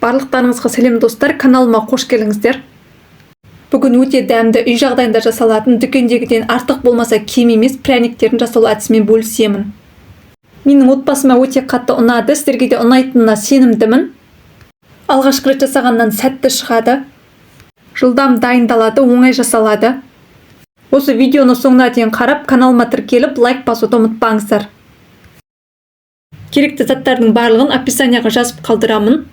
Барлықтарыңызға сәлем, достар! Каналыма қош келдіңіздер! Бүгін өте дәмді, үй жағдайында жасалатын, дүкендегіден артық болмаса кем емес пряниктердің жасалу әдісімен бөлісемін. Менің отбасыма өте қатты ұнады, сіздерге де ұнайтынына сенімдімін. Алғашқы рет жасағаннан сәтті шығады, жылдам дайындалады, оңай жасалады. Осы видеоны соңына дейін қарап, каналыма тіркеліп, лайк басуды ұмытпаңыздар. Керекті заттардың барлығын описанияға жазып қалдырамын.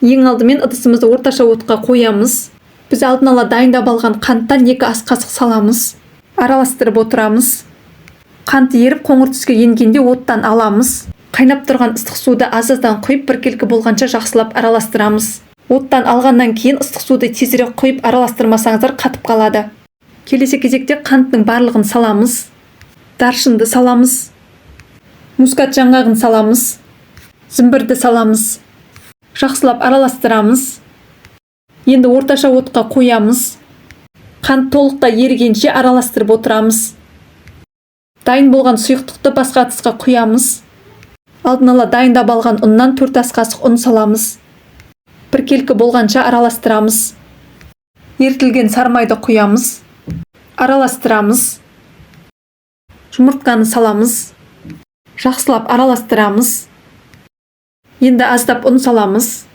Ең алдымен ыдысымызды орташа отқа қоямыз. Біз алдын ала дайындап алған қанттан 2 ас қасық саламыз, араластырып отырамыз. Қант еріп, қоңыр түске енгенде оттан аламыз. Қайнап тұрған ыстық суды аз-аздан құйып, біркелкі болғанша жақсылап араластырамыз. Оттан алғаннан кейін ыстық суды тезірек құйып араластырмасаңыздар, қатып қалады. Келесі кезекте қанттың барлығын саламыз, даршынды саламыз, мускат жаңғағын саламыз, зімбірді саламыз, жақсылап араластырамыз. Енді орташа отқа қоямыз. Қант толықтай ерігенше араластырып отырамыз. Дайын болған сұйықтықты басқа ыдысқа құямыз. Алдын ала дайындап алған ұннан 4 ас қасық ұн саламыз, біркелкі болғанша араластырамыз. Ерітілген сары майды құямыз, араластырамыз. Жұмыртқаны саламыз, жақсылап араластырамыз. Енді аздап ұн саламыз,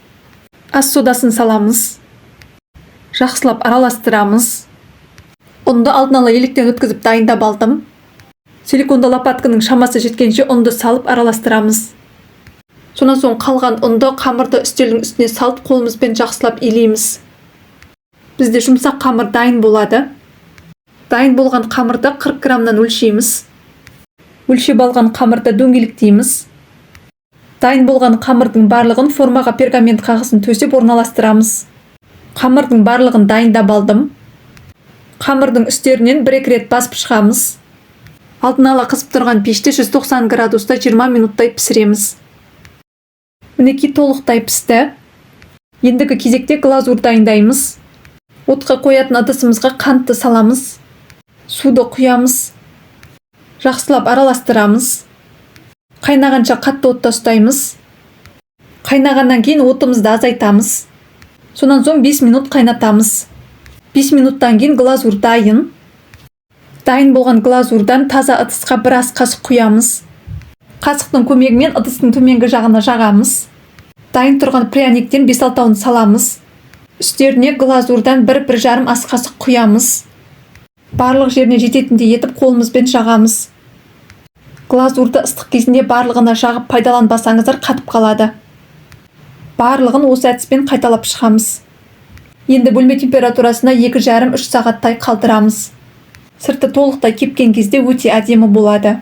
ас содасын саламыз, жақсылап араластырамыз. Ұнды алдын ала електен өткізіп дайындап алдым. Силиконды лопатканың шамасы жеткенше ұнды салып араластырамыз. Сонан соң қалған ұнды, қамырды үстелдің үстіне салып, қолымызбен жақсылап илейміз. Бізде жұмсақ қамыр дайын болады. Дайын болған қамырды 40 граммнан өлшейміз. Өлшеп алған қамырды дөңгелектейміз. Дайын болған қамырдың барлығын формаға пергамент қағазын төсеп орналастырамыз. Қамырдың барлығын дайындап алдым. Қамырдың үстерінен бір екі рет басып шығамыз. Алдын ала қызып тұрған пеште 190 градуста 20 минуттай пісіреміз. Мінекей, толықтай пісті. Ендігі кезекте глазурь дайындаймыз. Отқа қоятын ыдысымызға қантты саламыз, суды құямыз, жақсылап араластырамыз. Қайнағанша қатты отта ұстаймыз. Қайнағаннан кейін отымызды азайтамыз. Сонан соң 5 минут қайнатамыз. 5 минуттан кейін глазурь дайын. Дайын болған глазурдан таза ыдысқа бір ас қасық құямыз. Қасықтың көмегімен ыдыстың төменгі жағына жағамыз. Дайын тұрған пряниктен 5-6-ауын саламыз. Үстеріне глазурдан 1-1,5 ас қасық құямыз. Барлық жеріне жететіндей етіп қолымызбен жағамыз. Глазурды ыстық кезінде барлығына жағып пайдаланбасаңыздар, қатып қалады. Барлығын осы әдіспен қайталап шығамыз. Енді бөлме температурасына 2,5-3 сағаттай қалдырамыз. Сырты толықтай кепкен кезде өте әдемі болады.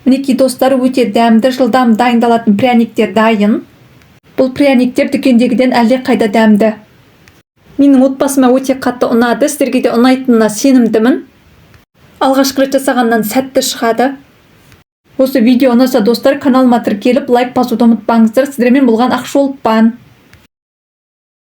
Мінекей, достар, өте дәмді, жылдам дайындалатын пряниктер дайын. Бұл пряниктер дүкендегіден әлдеқайда дәмді. Менің отбасыма өте қатты ұнады, сіздерге де ұнайтынына сенімдімін. Алғашқы рет жасағаннан сәтті шығады. Осы видео ұнаса, достар, каналыма тіркеліп, лайк басуды ұмытпаңыздар. Сіздермен болған Ақшолпан.